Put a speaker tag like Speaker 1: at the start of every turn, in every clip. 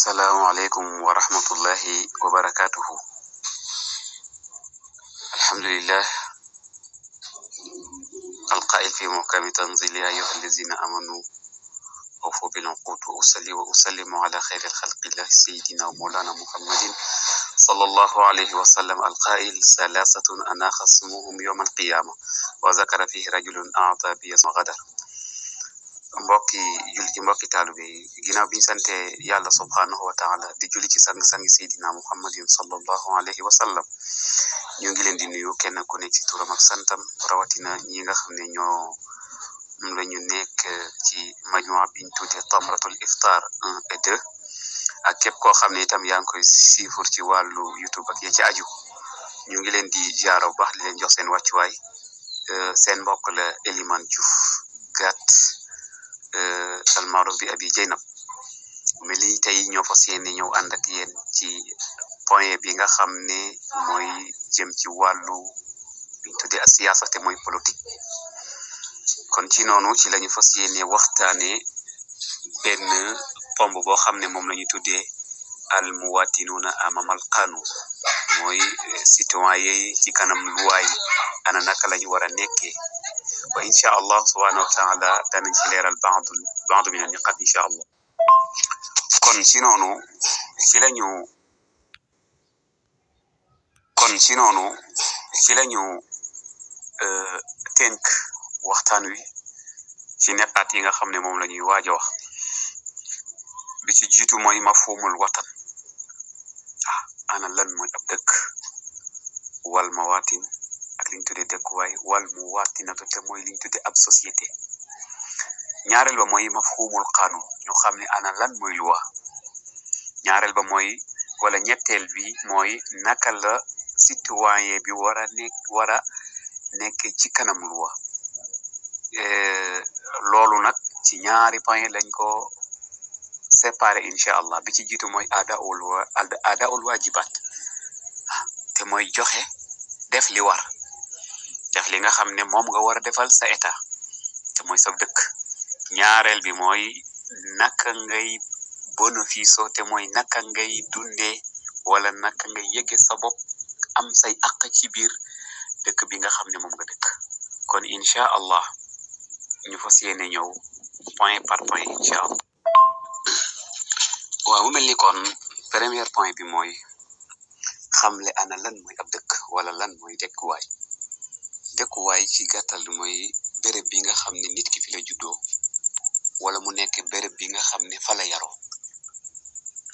Speaker 1: السلام عليكم ورحمة الله وبركاته. الحمد لله القائل في محكم تنزيل يا أيها الذين آمنوا أوفوا بالعقود وأصلي وأسلم على خير الخلق الله سيدنا ومولانا محمد صلى الله عليه وسلم القائل ثلاثة أنا خصمهم يوم القيامة وذكر فيه رجل أعطى بيسم غدر. mbokki julli mbokki taalibe ginaaw bi sante yàlla subhanahu wa ta'ala di julli ci sang sayidina muhammadin sallallahu alayhi wa sallam ñu ngi leen di nuyu kenn ku ne ci turam ak santam rawatina ñi nga xam ne ñoo lañu nekk ci majmua biñ tudde tamratul iftar 1 et 2 ak képp koo xam ne itam yaa ngi koy siifur ci wàllu youtube ak ya ci aju ñu ngi leen di ziara bu baax di leen jox seen wàccuwaay seen mbokk la Eliman Diouf Gat almaruf bi abi Jeynab mais li tey ñoo fas yéene ñëw ànd ak yéen ci point bi nga xam ne mooy jëm ci wàllu biñ tuddee ak siyaasa te mooy politique kon ci noonu ci lañu fas yéene waxtaane benn pomb boo xam ne moom lañu tuddee al muwatinuna amamal qanun mooy citoyen ci kanam luwaay ana naka lañu war a nekkee wa insha allah subhanahu wa ta'ala danañ ci leeral baadu min an-niqat insha allah kon ci noonu ci lañu tënk waxtaan wi ci neqaat yi nga xam ne moom la ñuy waaj a wax bi ci jiitu mooy mafhumul watan ana lan mooy ab dëkk wal mawatin ak liñ tuddee dëkkuwaay wal muwatinatu te mooy liñ tuddee ab société ñaareel ba mooy mafhumul qanun ñu xam ne ana lan mooy loi ñaareel ba mooy wala ñetteel bi mooy naka la citoyen bi war a nekk ci kanam loi loolu nag ci ñaari point lañ ko séparé insha allah bi ci jiitu mooy adaul wajibat te mooy joxe def li war def li nga xam ne moom nga war a defal sa état te mooy sa dëkk ñaareel bi mooy naka ngay bénéfice te mooy naka ngay dundee wala naka ngay yëge sa bopp am say àq ci biir dëkk bi nga xam ne moom nga dëkk kon insha allah ñu fas yéene ñëw point par point insha allah waaw mu mel ni kon premier point bi mooy xamle ana lan mooy ab dëkk wala lan mooy dëkkuwaay ci gàttal mooy béréb bi nga xam ne nit ki fi la juddoo wala mu nekk béréb bi nga xam ne fa la yaroo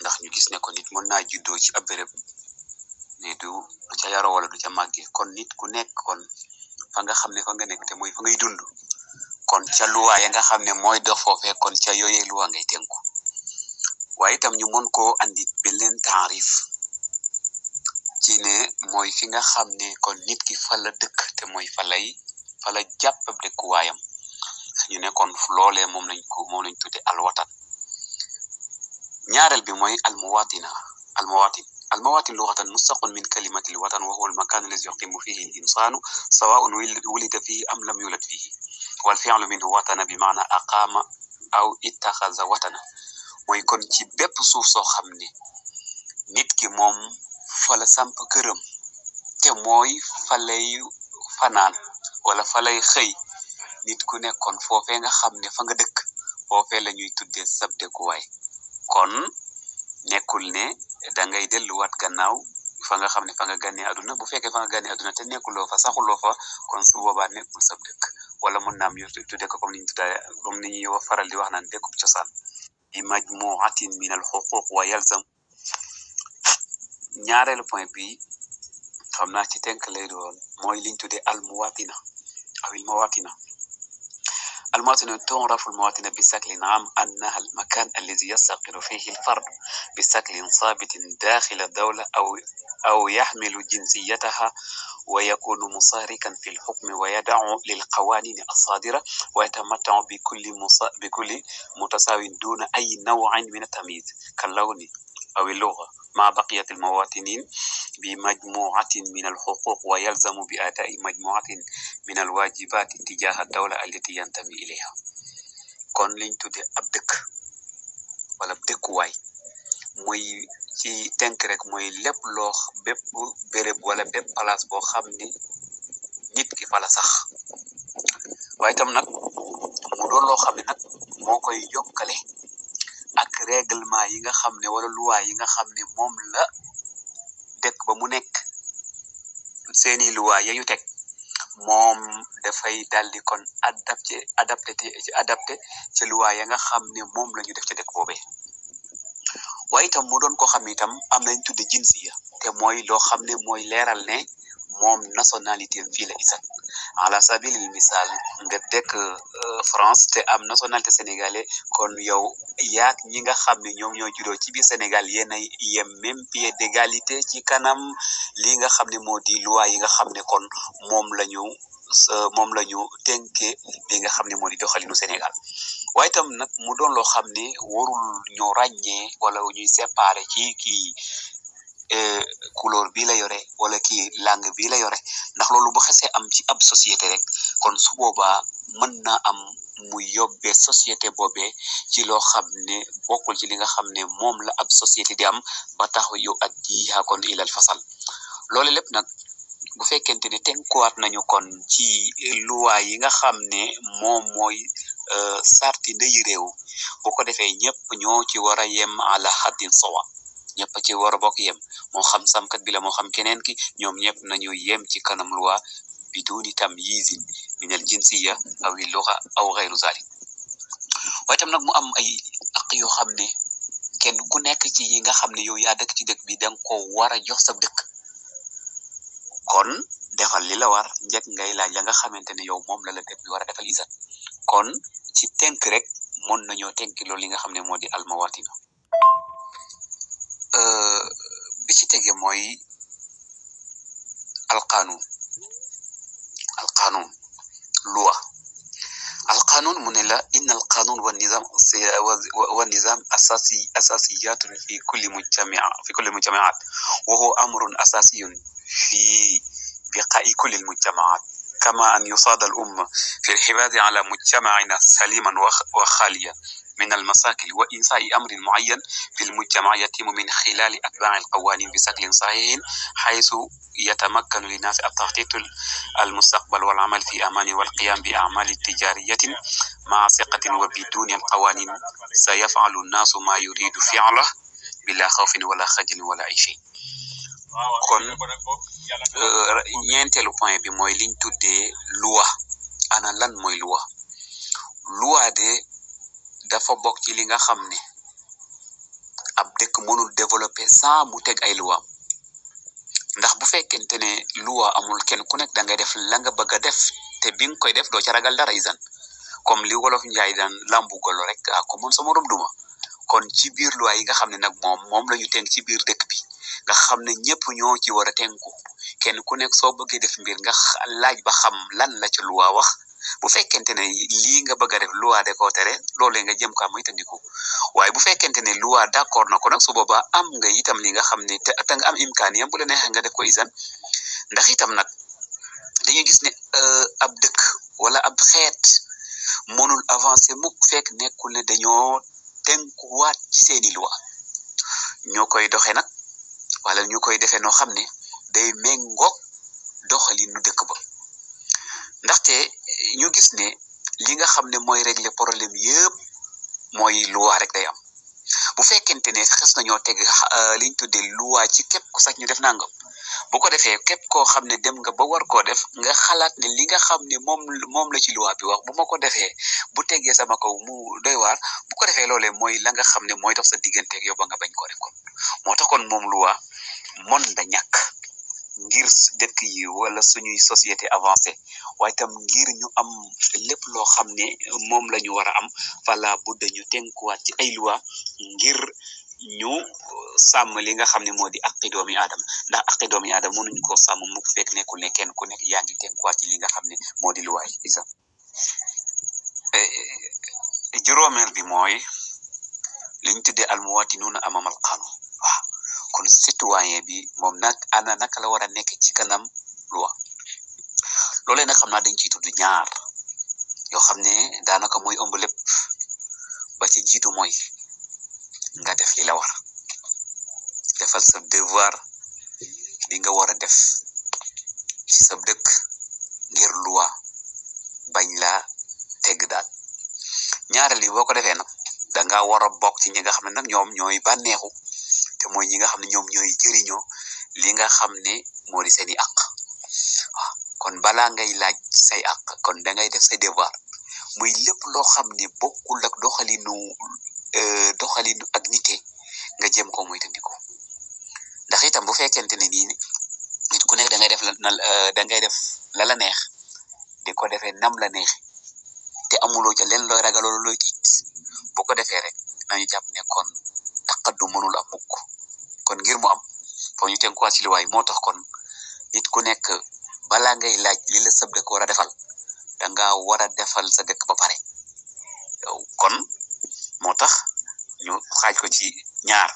Speaker 1: ndax ñu gis ne ko nit mën naa juddoo ci ab béréb ne du ca yaroo wala du ca màggee kon nit ku nekk kon fa nga xam ne fa nga nekk te mooy fa ngay dund kon ca luwaa ya nga xam ne mooy dox foofee kon ca yooyee luwaa ngay tënku waaye itam ñu mën koo andi beneen taarif ci ne mooy fi nga xam ne kon nit ki fa la dëkk te mooy fa la jàpp dëkkuwaayam ñu ne kon loolee moom lañ tudde alwatan ñaareel bi mooy المواطن لغة مشتق من كلمة الوطن وهو المكان الذي يقيم فيه الإنسان سواء ولد فيه أم لم يولد فيه والفعل منه وطن بمعنى أقام أو اتخذ وطنا mooy kon ci bépp suuf soo xam ne nit ki moom fa la samp këram te mooy fa lay fanaan wala fa lay xëy nit ku nekkoon foofee nga xam ne fa nga dëkk foofee la ñuy tuddee sab dëkkuwaay kon nekkul ne da ngay delluwaat gannaaw fa nga xam ne fa nga gànnee aduna bu fekkee fa nga gànnee aduna te nekkuloo fa saxuloo fa kon su boobaa nekkul sab dëkk wala mën naam yor tuddee ko comme ni ñuy faral di wax naan dëkkub cosaan bi majmuatin min al xuquq wa yalzam ñaareelu point bi xam naa ci tënk lay doon mooy liñ tuddee al muwatina aw il mawatina المواطنة تعرف المواطنة بشكل عام أنها المكان الذي يستقر فيه الفرد بشكل ثابت داخل الدولة أو يحمل جنسيتها ويكون مشاركا في الحكم ويدعو للقوانين الصادرة ويتمتع بكل متساو دون أي نوع من التمييز كاللون أو اللغة مع بقية المواطنين بمجموعة من الحقوق ويلزم بأداء مجموعة من الواجبات تجاه الدولة التي ينتمي إليها kon liñ tudde ab dëkk wala dëkkuwaay muy ci tënk rek mooy lépp loo bépp béréb wala bépp place boo xam ne nit ki fa la sax waaye itam nag mu doon loo xam ne nag moo koy jokkale ak règlement yi nga xam ne wala loi yi nga xam ne moom la dëkk ba mu nekk seeni loi ya yu teg moom dafay daldi kon adapté ci loi ya nga xam ne moom la ñu def ci dëkk boobee waaye itam mu doon ko xam ne itam am nañ tudde jinsiya te mooy loo xam ne mooy leeral ne moom nationalité fii la isan ala sabilil misal nga dëkk France te am nationalité sénégalais kon yow yaak ñi nga xam ne ñoom ñoo juddoo ci biir Sénégal yéen a yem même pied d'égalité ci kanam li nga xam ne moo di loi yi nga xam ne kon moom la ñu tënkee li nga xam ne moo di doxalinu Sénégal waaye itam nag mu doon loo xam ne warul ñu ràññee wala ñuy séparer ci kii couleur bi la yore wala kii langue bi la yore ndax loolu bu xesee am ci ab société rek kon su boobaa mën na am mu yóbbee société boobee ci loo xam ne bokkul ci li nga xam ne moom la ab société di am ba tax yu addiha kon ilal fasal loolu lépp nag bu fekkente ne tënkuwaat nañu kon ci loi yi nga xam ne moom mooy sarti ndeyi réew bu ko defee ñëpp ñoo ci war a yem ala haddin sawa ñëpp ci war a bokk yem moo xam samkat bi la moo xam keneen ki ñoom ñëpp nañu yem ci kanam loi biduni tamyizin min al jinsiya aw il lugha aw ghayru zalik waaye tam nag mu am ay aq yoo xam ne kenn ku nekk ci yi nga xam ne yow yaa dëkk ci dëkk bi danga ko war a jox sa dëkk kon defal li la war njëkk ngay laaj la nga xamante ne yow moom la dëkk bi war a defal isan kon ci tënk rek mën nañoo tënk loolu li nga xam ne moo di almawatina bi ci tege mooy alqanun loi alqanun mu ne la inna alqanun wa nizam asasiyatun fi kulli mujtamaat wa huwa amrun asasiyun fi biqa'i kulli almujtamaat كما أن يصاد الأمة في الحفاظ على مجتمعنا سليما وخاليا من المشاكل وإنشاء أمر معين في المجتمع يتم من خلال أتباع القوانين بشكل صحيح حيث يتمكن للناس التخطيط المستقبل والعمل في أمان والقيام بأعمال تجارية مع ثقة وبدون القوانين سيفعل الناس ما يريد فعله بلا خوف ولا خجل ولا أي شيء kon ñeenteelu point bi mooy liñ tuddee loi ana lan mooy loi de dafa bokk ci li nga xam ne ab dëkk mënul développer sans mu teg ay loi ndax bu fekkente ne loi amul kenn ku nekk da ngay def la nga bëgg a def te bi nga koy def doo ca ragal dara isan comme li wolof njaay daan lambu golo rek ko mën sa morom duma kon ci biir loi yi nga xam ne nag moom la ñu tënk ci biir dëkk bi nga xam ne ñëpp ñoo ci war a tënku kenn ku nekk soo bëggee def mbir nga laaj ba xam lan la ci loi wax bu fekkente ne lii nga bëgg a def loi de ko tere loolee nga jëm ka muy tandiku waaye bu fekkente ne loi d'accord na ko nag su boobaa am nga itam li nga xam ne te nga am imkaaniyam bu la neexee nga def ko isan ndax itam nag dañuy gis ne ab dëkk wala ab xeet mënul avancer mukk fekk nekkul ne dañoo tënkuwaat ci seeni loi ñoo koy doxee nag wala ñu koy defee noo xam ne day méngoog doxalinu dëkk ba ndaxte ñu gis ne li nga xam ne mooy régler problème yëpp mooy loi rek day am bu fekkente ne xes nañoo teg liñ tuddee loi ci képp ku sax ñu def nangam bu ko defee képp koo xam ne dem nga ba war koo def nga xalaat ne li nga xam ne moom la ci loi bi wax bu ma ko defee bu tegee sama kaw mu doy waar bu ko defee loolee mooy la nga xam ne mooy dox sa digganteeg yow ba nga bañ koo def kon moo tax kon moom loi mon da ñàkk ngir dëkk yi wala suñuy société avancée waaye tam ngir ñu am lépp loo xam ne moom la ñu war a am fala bu dañu tënkuwaat ci ay loi ngir ñu sàmm li nga xam ne moo di aqi doomi aadama ndax aqi doomi aadama mënuñ ko sàmm mu fekk nekkul ne kenn ku nekk yaa ngi tënkuwaat ci li nga xam ne moo di loi yi isa juróomeel bi mooy liñ tuddee almuwatinuuna amamal qanun waaw kon citoyen bi moom nag ana naka la war a nekk ci kanam loi loolee nag xam naa dañ ciy tudd ñaar yoo xam ne daanaka mooy ëmb lépp ba ci jiitu mooy nga def li la war defal sa devoir bi nga war a def ci sa dëkk ngir loi bañ la tegg daal ñaareel yi boo ko defee nag da nga war a bokk ci ñi nga xam ne nag ñoom ñooy bànneexu te mooy ñi nga xam ne ñoom ñooy jëriñoo li nga xam ne moo di seeni àq waaw kon balaa ngay laaj say àq kon da ngay def say devoir muy lépp loo xam ne bokkul ak doxalinu ak nite nga jëm ko moytandiku ndax itam bu fekkente ne nii nit ku nekk da ngay def la la neex di ko defee nam la neex te amuloo ca leen looy ragal loolu looy tiit bu ko defee rek nañu jàpp ne kon taqaddu mënul am mukk kon ngir mu am foo ñu tënkuwaat ci liwaay moo tax kon nit ku nekk balaa ngay laaj li la sab dëkk war a defal da nga war a defal sa dëkk ba pare yow kon moo tax ñu xaaj ko ci ñaar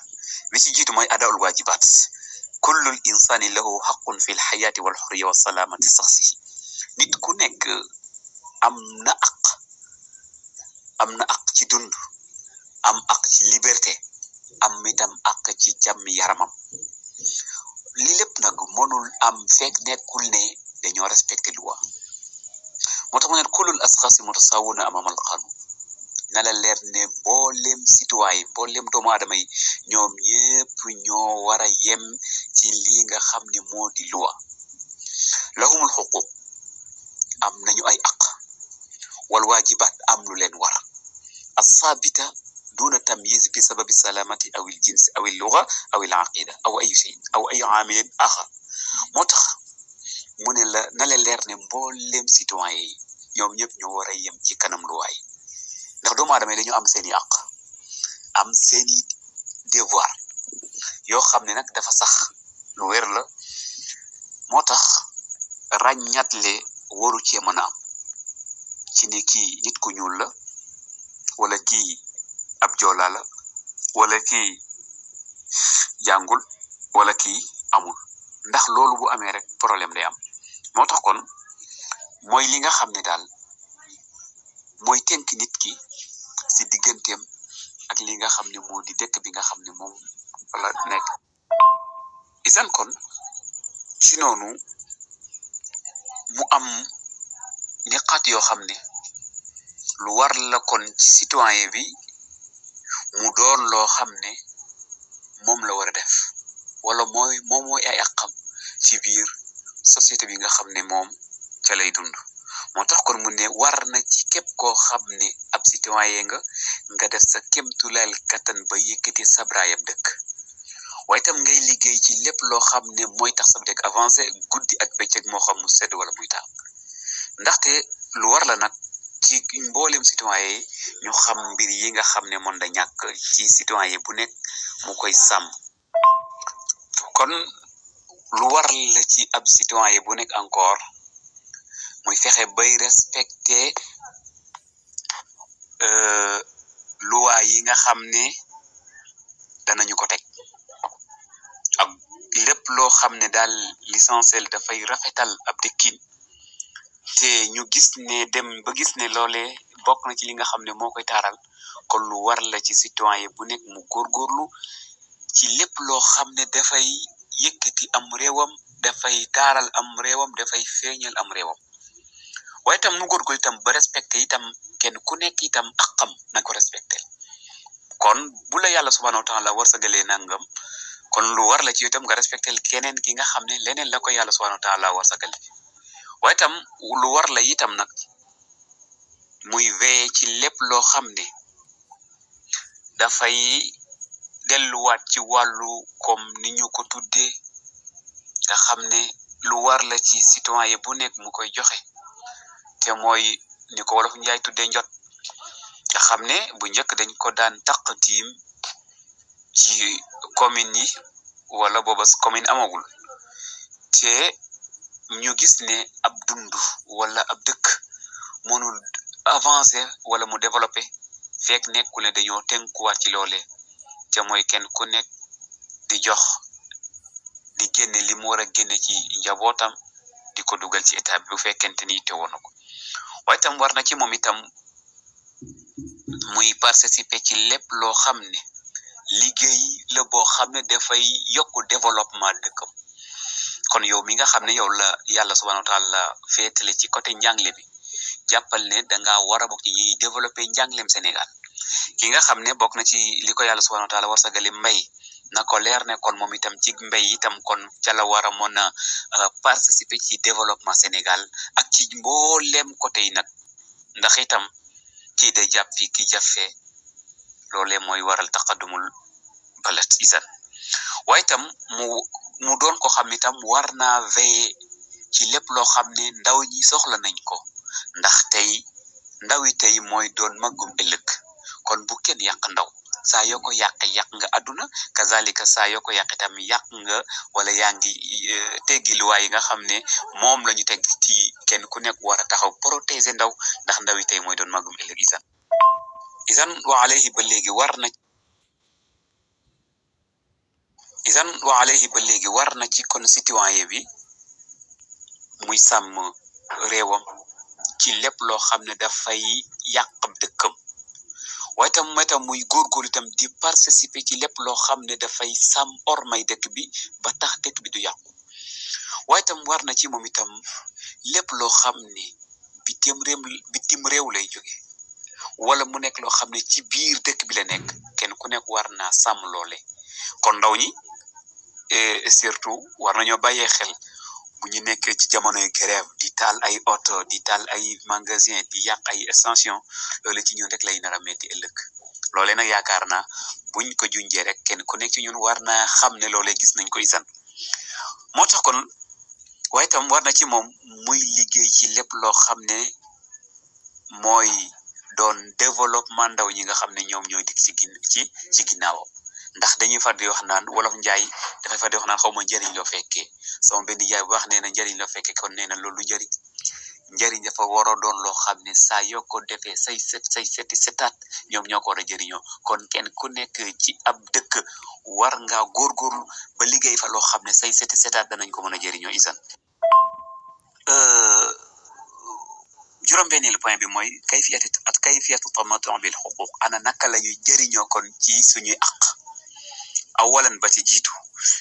Speaker 1: li ci jiitu mooy adaul wajibat kullul insani lahu haqqun fil hayati wal hurriya was salamati shakhsihi nit ku nekk am na aq ci dund am aq ci liberté am itam aq ci jàmm yaramam li lépp nag mënul am fekk nekkul ne dañoo respecté loi moo tax mu ne kullul asxaasi mutasawuna amam al qanun na la leer ne mboolem citoyen mboolem doomu aadama yi ñoom ñëpp ñoo war a yem ci li nga xam ne moo di loi lahumul xuquq am nañu ay aq wal waajibaat am lu leen war as-saabita duna tamyiz bi sababi salamati aw il jins aw il luga aw il aqida aw ay shay aw ay amilin axar moo tax mu ne la na la leer ne mboolem citoyen yi ñoom ñëpp ñoo war a yem ci kanam luwaay ndax doomu aadama yi dañu am seeni àq am seeni devoir yoo xam ne nag dafa sax lu wér la moo tax ràññatle waru cee mën a am ci ne kii nit ku ñuul la wala kii ab joola la wala kii jàngul wala kii amul ndax loolu bu amee rek problème day am moo tax kon mooy li nga xam ne daal mooy tënk nit ki si digganteem ak li nga xam ne moo di dëkk bi nga xam ne moom la nekk isan kon ci noonu mu am niqaat yoo xam ne lu war la kon ci citoyen bi mu doon loo xam ne moom la war a def wala mooy ay àqam ci biir société bi nga xam ne moom ca lay dund moo tax kon mu ne war na ci képp koo xam ne ab citoyen nga def sa kémtulaal kattan ba yëkkati sabraayam dëkk waaye itam ngay liggéey ci lépp loo xam ne mooy tax sab dëkk avancé guddi ak bëccëg moo xam mu sedd wala muy tàng ndaxte lu war la nag ci mboolem citoyen yi ñu xam mbir yi nga xam ne mën da ñàkk ci citoyen bu nekk mu koy sàmm kon lu war la ci ab citoyen bu nekk encore muy fexe bay respecté loi yi nga xam ne danañu ko teg ak lépp loo xam ne daal l'essentiel dafay rafetal ab dëkkin te ñu gis ne dem ba gis ne loole bokk na ci li nga xam ne moo koy taaral kon lu war la ci citoyen bu nekk mu góorgóorlu ci lépp loo xam ne dafay yëkkati am réewam dafay taaral am réewam dafay feeñal am réewam waaye itam mu góorgóorlu itam ba respecté itam kenn ku nekk itam akam na ko respecté kon bu la yàlla subhanahu wa taala warsagalee nangam kon lu war la ci itam nga respecté keneen ki nga xam ne leneen la ko yàlla subhanahu wa taala warsagale waaye itam lu war la itam nag muy veillé ci lépp loo xam ne dafay delluwaat ci wàllu comme ni ñu ko tuddee nga xam ne lu war la ci citoyen bu nekk mu koy joxe te mooy ni ko wolof njaay tuddee njot nga xam ne bu njëkk dañ ko daan taqtiim ci commune yi wala booba commune amagul te ñu gis ne ab dund wala ab dëkk mënul avancer wala mu développer fekk nekkul ne dañoo tënkuwaat ci loole te mooy kenn ku nekk di jox di génne li mu war a génne ci njabootam di ko dugal ci état bi bu fekkente ni te woon na ko waaye itam war na ci moom itam muy participer ci lépp loo xam ne liggéey la boo xam ne dafay yokk développement dëkkam kon yow mi nga xam ne yow la yàlla subhanahu wa taala féetale ci côté njàngle bi jàppal ne danga war a bokk ci ñuy développé njànglem Sénégal ki nga xam ne bokk na ci li ko yàlla subhanahu wa taala warsagale mbay na ko leer ne kon moom itam ci mbay itam kon ca la war a mën a participer ci développement Sénégal ak ci mboolem côté yi nag ndax itam kii day jàpp fii kii jàpp fee loolee mooy waral taqaddumul balad isan waaye itam mu doon ko xam itam war naa veiller ci lépp loo xam ne ndaw ñi soxla nañ ko ndax tey ndaw yi tey mooy doon magum ëllëg kon bu kenn yàq ndaw saa yoo ko yàq nga àdduna kazalika saa yoo ko yàq itam yàq nga wala yaa ngi teggi luwaay yi nga xam ne moom la ñu teg ci kenn ku nekk war a taxaw protéger ndaw ndax ndaw yi tey mooy doon magum ëllëg isan wa alayhi ba léegi war na ci kon citoyen bi muy sàmm réewam ci lépp loo xam ne dafay yàq dëkkam waaye itam muy góorgóorlu itam di participer ci lépp loo xam ne dafay sàmm ormay dëkk bi ba tax dëkk bi du yàqu waaye itam war na ci moom itam lépp loo xam ne bitim réew lay jóge wala mu nekk loo xam ne ci biir dëkk bi la nekk kenn ku nekk war naa sàmm loole kon ndaw ñi surtout war nañoo bàyyee xel bu ñu nekkee ci jamonoy grève di taal ay oto di taal ay magasin di yàq ay extension loole ci ñun rek lay nar a metti ëllëg loole nag yaakaar naa buñ ko junjee rek kenn ku nekk ci ñun war naa xam ne loole gis nañ ko isan moo tax kon waaye itam war na ci moom muy liggéey ci lépp loo xam ne mooy doon développement ndaw ñi nga xam ne ñoom ñooy dik ci ginnaawam ndax dañuy far di wax naan wolof njaay dafay far di wax naan xaw ma njëriñ loo fekkee sama benn jaay bu wax nee na njëriñ loo fekkee kon nee na loolu njëriñ dafa war a doon loo xam ne saa yoo ko defee say seti setaat ñoom ñoo ko war a jëriñoo kon kenn ku nekk ci ab dëkk war ngaa góorgóorlu ba liggéey fa loo xam ne say seti setaat danañ ko mën a jëriñoo isan juróom-benneelu point bi mooy kayfiyatu tamattu bil xuquq ana naka la ñuy jëriñoo kon ci suñuy aq awalan ba ci jiitu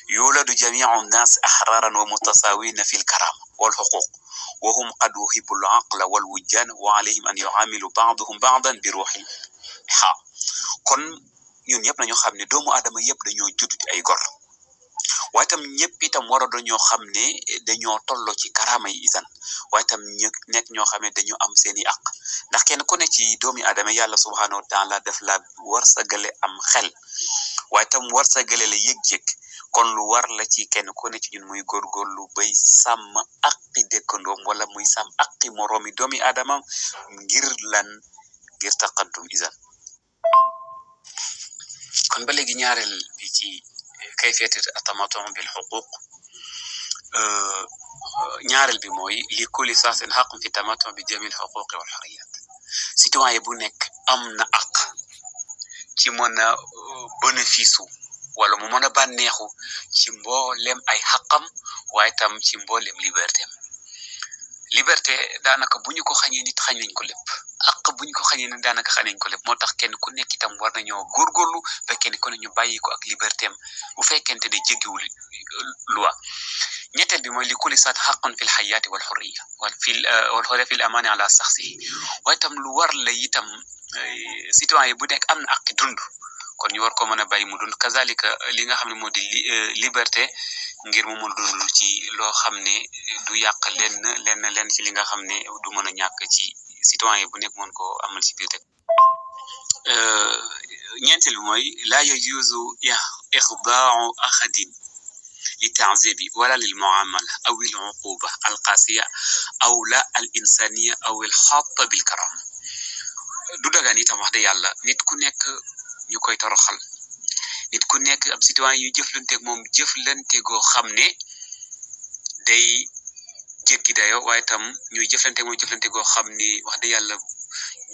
Speaker 1: yuladu jamiu nnas ahraran wa mutasawina fi lkarama walxuquq wa hum qad wuhibu l aqla walwujdan wa alayhim an yuamilu baaduhum baadan bi ruuxi ha kon ñun ñëpp nañu xam ne doomu aadama yëpp dañoo judd di ay gor waaye itam ñëpp itam war a dañoo xam ne dañoo tolloo ci karaama yi isan waaye itam nekk ñoo xam ne dañu am seeni aq ndax kenn ku ne ci doomi aadama yàlla subhanahu wa taala def la war sa gale am xel waaye itam war sa gale la yëg-yëg kon lu war la ci kenn ku ne ci ñun muy góorgóorlu bay sàmm aqi dëkkandoom wala muy sàmm aqi moroomi doomi aadama ngir taqaddum isan kon ba léegi ñaareel bi ci kayfiyat tamattu bil xuquq ñaareel bi mooy li kulli saasin xaqun fi tamattu bi jamil xuquqi wal xoriyat citoyen bu nekk am na aq ci mën a bénéfice wala mu mën a bànneexu ci mboolem ay xaqam waaye tam ci mboolem liberté daanaka bu ñu ko xañee nit xañ nañ ko lépp aq bu ñu ko xañee nit daanaka xañ nañ ko lépp moo tax kenn ku nekk itam war nañoo góorgóorlu ba kenn ku ne ñu bàyyi ko ak liberté am bu fekkente ne jéggiwul loi ñetteel bi mooy li kulli saat xaqun fi l xayaati wal xurriya wal xurriya fi l amaani ala saxsihi waaye itam lu war la itam citoyen bu nekk am na aqi dund kon ñu war ko mën a bàyyi mu dund kazalika li nga xam ne moo di liberté ngir mu mën a dund ci loo xam ne du yàq lenn ci li nga xam ne du mën a ñàkk ci citoyen bu nekk mën ko amal ci biir rek ñeenteel bi mooy laa yajuuzu ixdaau axadin li taazibi wala lil muamala aw il uquba al qasiya aw la al insaniya aw il xatta bil karama du dagaan itam wax de yàlla nit ku nekk ñu koy toroxal nit ku nekk ab citoyen yu jëflanteeg moom jëflante goo xam ne day jéggi dayo waaye itam ñuy jëflanteeg moom jëflante goo xam ne wax de yàlla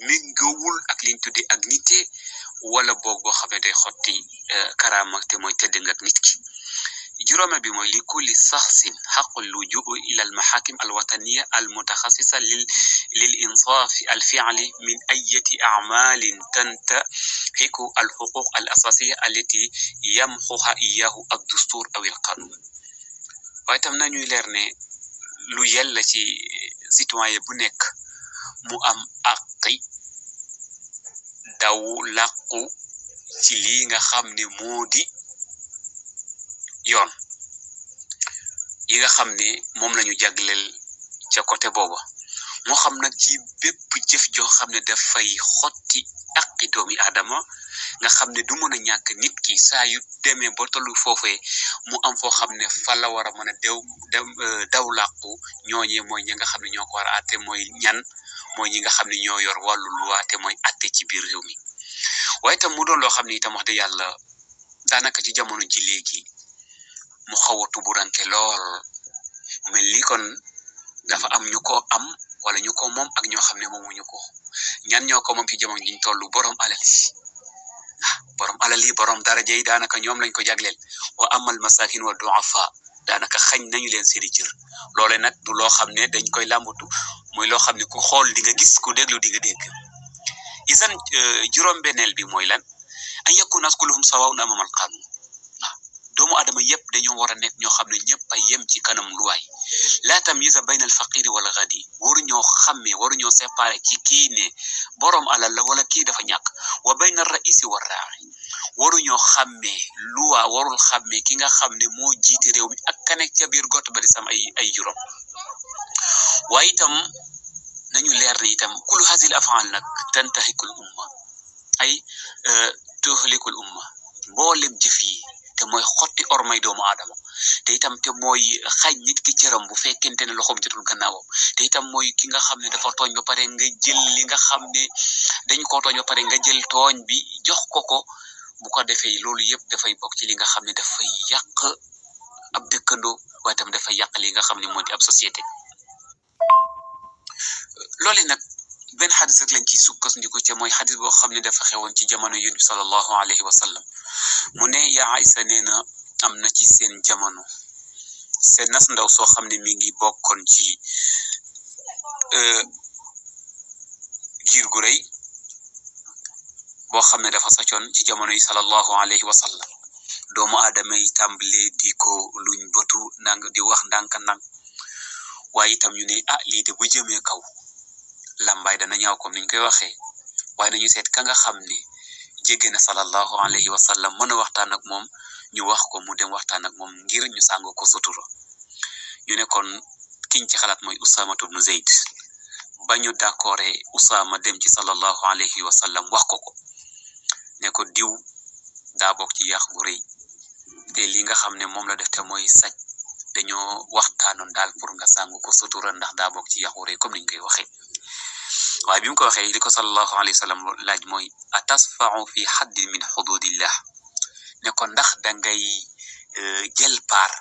Speaker 1: méngoowul ak liñ tudde ak nite wala boog boo xam ne day xotti karaama te mooy tëdd nga ak nit ki juróomeel bi mooy li kulli saxsin xaqul lujuu ila al maxaakim al wataniya al mutaxassisa lil insaafi al fi'li min ayati acmalin tantahiku al xuquq al asasiya allati yamxuha iyahu ad dustur aw al qanun. waaye tam nañuy leer ne lu yella ci citoyen bu nekk mu am àqi daw làqu ci lii nga xam ne moo di yoon yi nga xam ne moom lañu jagleel ca côté booba moo xam nag ci bépp jëf joo xam ne dafay xotti àqi doomi aadama nga xam ne du mën a ñàkk nit ki saa yu demee ba tollu foofee mu am foo xam ne fa la war a mën a daw làqu ñooñee mooy ñi nga xam ne ñoo ko war a àtte mooy ñan mooy ñi nga xam ne ñoo yor wàllu luwaa te mooy àtte ci biir réew mi. waaye itam mu doon loo xam ne itam wax dëgg yàlla daanaka ci jamono ji léegi mu xaw a tuburanke lool mel ni kon dafa am ñu ko am wala ñu ko moom ak ñoo xam ne moomuñu ko. ñan ñoo ko moom ci jamono jiñ tollu borom alal yi borom daraja yi daanaka ñoom lañ ko jagleel wa amal masakin wa duafa daanaka xañ nañu leen seeni cër. loole nag du loo xam ne dañ koy làmbatu muy loo xam ne ku xool di nga gis ku déglu di nga dégg. isan juróom-benneel bi mooy lan an yakuna kulluhum sawaa'un amama al qanun. doomu adama yépp dañoo war a nekk ñoo xam ne ñëpp a yem ci kanam luwaay laa tamyiza bayna al faqiri wala gadi waruñoo xàmmee waruñoo séparé ci kii ne borom alal la wala kii dafa ñàkk wa bayna al raisi wa raa'i waruñoo xàmmee luwaa warul xàmmee ki nga xam ne moo jiite réew mi ak ka nekk ca biir gott ba di sam ay juróom. waaye itam nañu leer ne itam kullu hazil af'al nag tantahikul umma ay tuhlikul umma mboolem jëf yi te mooy xotti ormay doomu aadama te itam te mooy xañ nit ki cëram bu fekkente ne loxoom jotul gannaawam te itam mooy ki nga xam ne dafa tooñ ba pare nga jël li nga xam ne dañ koo tooñ ba pare nga jël tooñ bi jox ko bu ko defee loolu yëpp dafay bokk ci li nga xam ne dafay yàq ab dëkkandoo waaye itam dafay yàq li nga xam ne moo di ab société. loolu nag benn xadis rek lañ ciy sukkandiku ca mooy xadis boo xam ne dafa xewoon ci jamono yonent bi sallallahu alayhi wa sallam mu ne yaa Aysa nee na am na ci seen jamono seen nas ndaw soo xam ne mi ngi bokkoon ci giir gu rëy boo xam ne dafa sacoon ci jamono yi sallallahu alayhi wa sallam doomu aadama yi tàmbalee di ko luñ bëtu nang di wax ndànk-ndànk waaye itam ñu ne lii de bu jëmee kaw lambaay dana ñaaw comme niñ koy waxee waaye nañu seet ka nga xam ne jege na sallallahu alayhi wa sallam mën a waxtaan ak moom ñu wax ko mu dem waxtaan ak moom ngir ñu sàngo ko sutura. ñu ne kon kiñ ci xalaat mooy Usaamatu ibnu Zayd ba ñu d'accordé Usaama dem ci sallallahu alayhi wa sallam wax ko ne ko diw daa bokk ci yàq gu rëy te li nga xam ne moom la def te mooy sàcc dañoo waxtaanoon daal pour nga sàngo ko sutura ndax daa bokk ci yàq gu rëy comme niñ koy waxee. waaye bi mu ko waxee li ko sallallahu alayhi wa sallam laaj mooy atasfa'u fi haddin min hududillah ne ko ndax dangay jël paar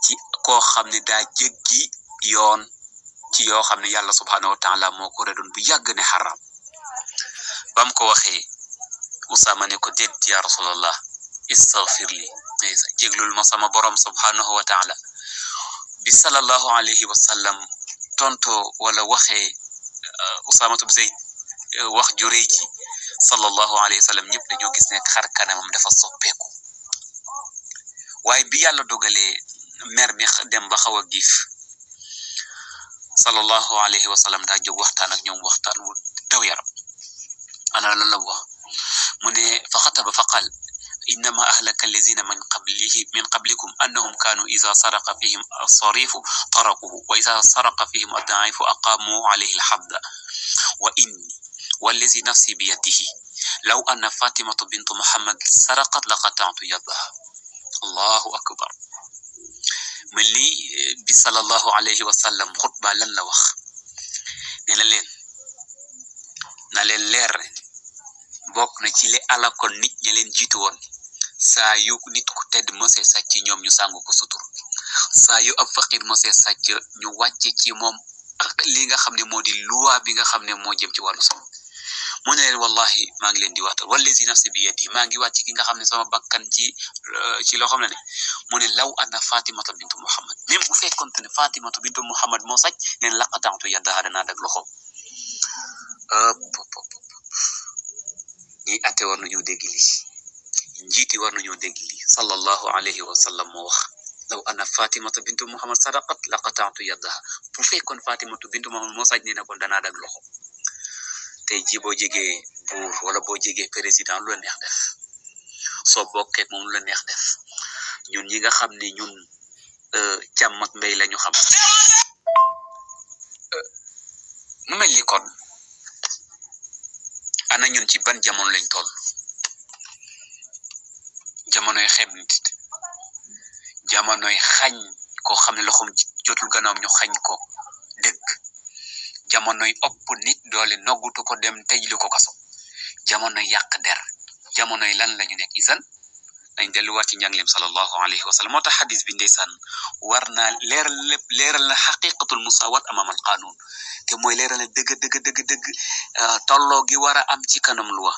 Speaker 1: ci koo xam ne daa jéggi yoon ci yoo xam ne yàlla subhanahu wa taala moo ko redoon bu yàgg ne xaram. bam ko waxee Usaama ne ko déet ya rasulallah istaghfir li jéglul ma sama borom subhanahu wa taala bi sallallahu alayhi wa sallam tonto wala waxee Usaamatu Zayd wax ju rëy ji sallallahu alayhi wa sallam ñëpp dañoo gis ne xar kanamam dafa soppeeku waaye bi yàlla dogalee mer mi dem ba xaw a giif sallallahu alayhi wa sallam daa jóg waxtaan ak ñoom waxtaan wu daw yaram. ana lan la wax mu ne fa xataba fa qaal innama ahlaka allazina min qablikum annahum kanu iza saraqa fihim as-sarifu tarakuhu wa iza saraqa fihim ad-da'ifu aqamu alayhi al-hadda wa inni wallazi nafsi biyadihi law anna fatimatu bintu muhammad saraqat laqata'tu yadaha. allahu akbar. mel ni bi sallallahu alayhi wa sallam xutba lan la wax ne na leen leer bokk na ci li alakon nit ñi leen jiitu woon saa yu nit ku tedd mosee sàcc ñoom ñu sàngu ko sutur saa yu ab faqir mosee sàcc ñu wàcce ci moom ak li nga xam ne moo di luwaa bi nga xam ne moo jëm ci wàllu sam mu ne leen wallahi maa ngi leen di waatal wallazi nafsi bi yadi maa ngi wàcc ki nga xam ne sama bakkan ci loo xam ne mu ne law anna fatimata bintu muhammad même bu fekkonte ne fatimatu bintu muhammad moo sàcc neen laqataatu yaddaha danaa dag loxo ñi atte war nañoo dégg lii njiiti war nañoo dégg lii sallallahu alayhi wa sallam moo wax law anna fatimata bintu muhammad sadaqat laqataatu yaddaha bu fekkoon fatimatu bintu muhammad moo sàcc ne kon danaa dag loxo tey jii boo jegee buur wala boo jegee président lu la neex def soo bokkee moom lu la neex def ñun ñi nga xam ne ñun càmm ak mbéy la ñu xam mu mel ni kon ana ñun ci ban jamono lañ toll jamonoy xeeb nit jamonoy xañ koo xam ne loxoom jotul gannaawam ñu xañ ko dëkk jamonoy ëpp nit doole noggutu ko dem tëjlu ko kaso jamonoy yàq der jamonoy lan lañu nekk isan nañ delluwaat ci njàngleem sallallahu alayhi wa sallam moo tax xadis bi ndeysaan war naa leeral lépp leeral na xaqiqatul musawat amam al qanun te mooy leeral na dëgg tolloo gi war a am ci kanam luwa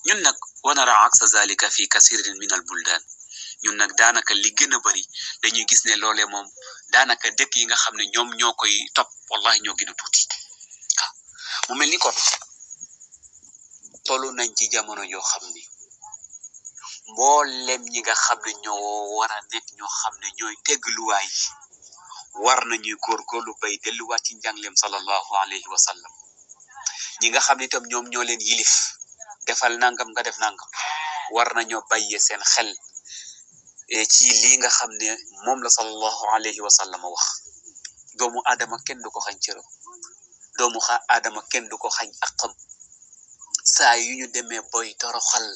Speaker 1: ñun nag wanara aksa zalika fi kasirin min al buldan ñun nag daanaka li gën a bari dañuy gis ne loolee moom daanaka dëkk yi nga xam ne ñoom ñoo koy topp wallahi ñoo gën a tuuti waaw mu mel ni kon tollu nañ ci jamono yoo xam ne mboolem ñi nga xam ne ñoo war a nekk ñoo xam ne ñooy tegg luwaay war nañuy góorgóorlu bay delluwaat ci njàngleem sallallahu alayhi wa sallam ñi nga xam ne itam ñoom ñoo leen yilif defal nangam nga def nangam war nañoo bàyyee seen xel ci lii nga xam ne moom la sallallahu alayhi wa sallam wax doomu aadama kenn du ko xañ cëram doomu aadama kenn du ko xañ aqam saa yu ñu demee boy toroxal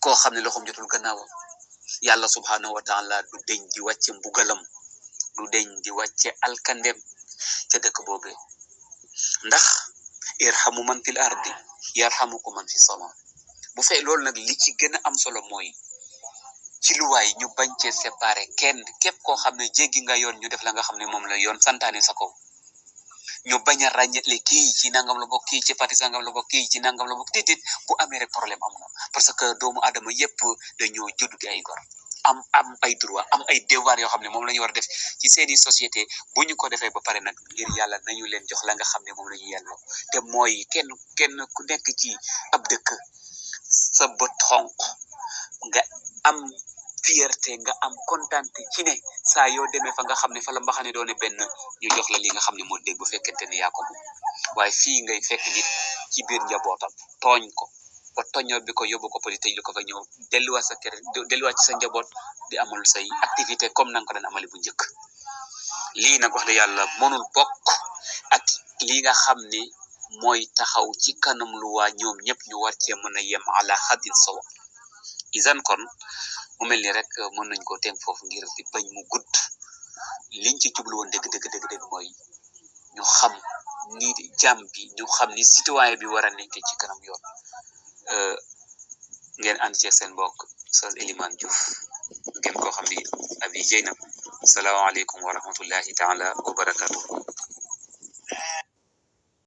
Speaker 1: koo xam ne loxoom jotul gannaawam yàlla subhanahu wa taala du deñ di wàcce mbugalam du deñ di wàcce alkandem ca dëkk boobee ndax irhamu man fil ardi yarhamukum man fi sama bu fee loolu nag li ci gën a am solo mooy ci luwaay ñu bañ cee séparé kenn képp koo xam ne jéggi nga yoon ñu def la nga xam ne moom la yoon santaane sa kaw ñu bañ a ràññetle kii ci nangam la bokk kii ci parti sangam la bokk kii ci nangam la bokk déedéet bu amee rek problème am na parce que doomu aadama yépp dañoo judd di ay gor am ay droit am ay devoir yoo xam ne moom la ñu war a def ci seeni société bu ñu ko defee ba pare nag ngir yàlla nañu leen jox la nga xam ne moom la ñu yelloo te mooy kenn ku nekk ci ab dëkk sa bët xonq nga am fierté nga am kontaante ci ne saa yoo demee fa nga xam ne fa la mbaxane doone benn ñu jox la li nga xam ne moo dégg bu fekkente ne yaa ko moom waaye fii ngay fekk nit ci biir njabootam tooñ ko ba toññoo bi ko yóbbu ko police tëj lu ko fa ñëw delluwaat sa kër delluwaat ci sa njaboot di amal say activité comme na nga ko daan amale bu njëkk lii nag wax de yàlla mënul bokk ak lii nga xam ne mooy taxaw ci kanam lu waa ñoom ñëpp ñu war cee mën a yem ala xadin sawa isan kon mu mel ni rek mën nañ koo teg foofu ngir di bañ mu gudd liñ ci jublu woon dëgg mooy ñu xam ni jàmm bi ñu xam ni citoyen bi war a nekkee ci kanam yoon ngeen ànd ci seen mbokk Oustaz Elimane Diouf ngeen koo xam ni abi Jeynab asalaamaaleykum wa rahmatullahi taala wa barakatuh